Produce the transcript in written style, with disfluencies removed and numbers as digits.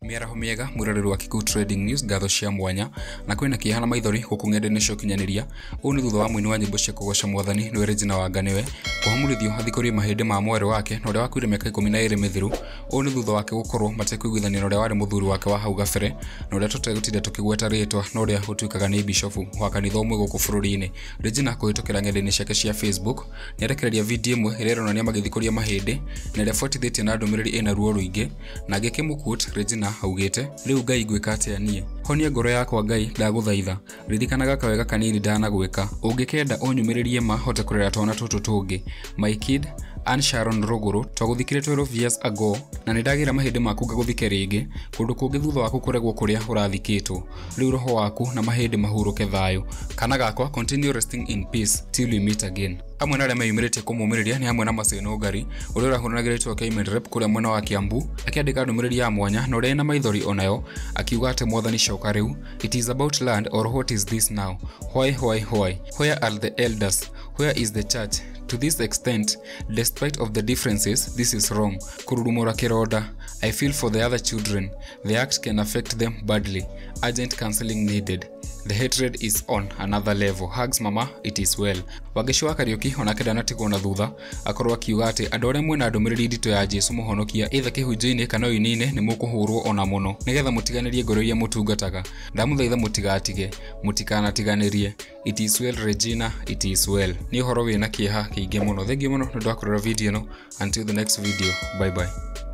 Mĩaraho mĩega mwĩroreri wa Kikuyu Trading News, ngatho cia mwanya na kwĩna kĩeha na maithori gũkũ ng'enda-inĩ cia ũkinyanĩria. Ũũ nĩ thutha wa mũini wa nyĩmbo cia kũgoca mwathani nĩwe Regina Wanga nĩwe kũhamũrithio athikũrie mahĩndĩ ma mwarĩ wake na ũrĩa wakuire mĩaka 12 mĩthiru. Ũũ nĩ thutha wake gũkorwo matekũiguithania na ũrĩa warĩ mũthuri wake wa hau gabere na ũrĩa tũtegũtinda tũkĩgweta rĩtwa na ũrĩa ũtuĩkaga nĩ bishofu wa kanitha ũmwe gũkũ bũrũri-inĩ. Regina kũhĩtũkĩra ng'enda-inĩ ciake cia Facebook nĩarekereria video ĩmwe ĩrĩa ĩronania magĩthikũria mahĩndĩ na ĩrĩa abuatithĩtie na ndũmĩrĩri ĩna ruo rũingĩ na ngĩkĩmũquote Regina augĩte, rĩu Ngai ngwĩka atĩa niĩ, honia ngoro yakwa Ngai ndagũthaitha, ririkanaga kawega kanini ndanagwĩka, ũngĩkenda ũnyumĩrĩrie ma hote kũrera twana tũtũ tũngĩ. My kid Ann Sharon Rũgũrũ twagũthikire 12 years ago na nĩndagĩra mahĩndĩ maku ngagũthike rĩngĩ kũndũ kũngĩ thutha waku kũregwo kũrĩa ũrathikĩtwo. Rĩu roho waku na mahĩndĩ mahurũke thayũ. Kana gakwa continue resting in peace till we meet again. Amwe na arĩa meyumĩrĩtie kũmũmĩrĩria nĩ hamwe na Maseno Ngari ũrĩa ũrahũranagĩra itua kĩa Women Rep kũrĩa mwena wa Kiambu akĩandĩka ndũmĩrĩri ya mwanya na ũrĩa ĩna maithori onayo akiuga atĩ mwathani coka rĩu, it is about land or what is this now, why where are the elders, where is the church, to this extent despite of the differences this is wrong, kururumura kironda, I feel for the other children, the act can affect them badly, urgent counseling needed, the hatred is on another level, hugs mama it is well. Wangeci wa Kariuki onake ndanatigwo na thutha akorwo akiuga atĩ andũ arĩa mwĩna ndũmĩrĩri nditũ ya Jesũ mũhonokia either kĩhunjio-inĩ kana ũini-inĩ nĩ mũkũhũrwo ona mũno nĩgetha mũtiganĩrie ngoro iria mũtungataga. Ndamũthaitha mũtigatige, mũtikanatiganĩrie. It is well Regina, it is well. Nĩ ũhoro wĩna kĩeha kĩingĩ mũno. Thengiũ mũno nĩ ũndũ wa kũrora video ĩno. Until the next video, bye bye.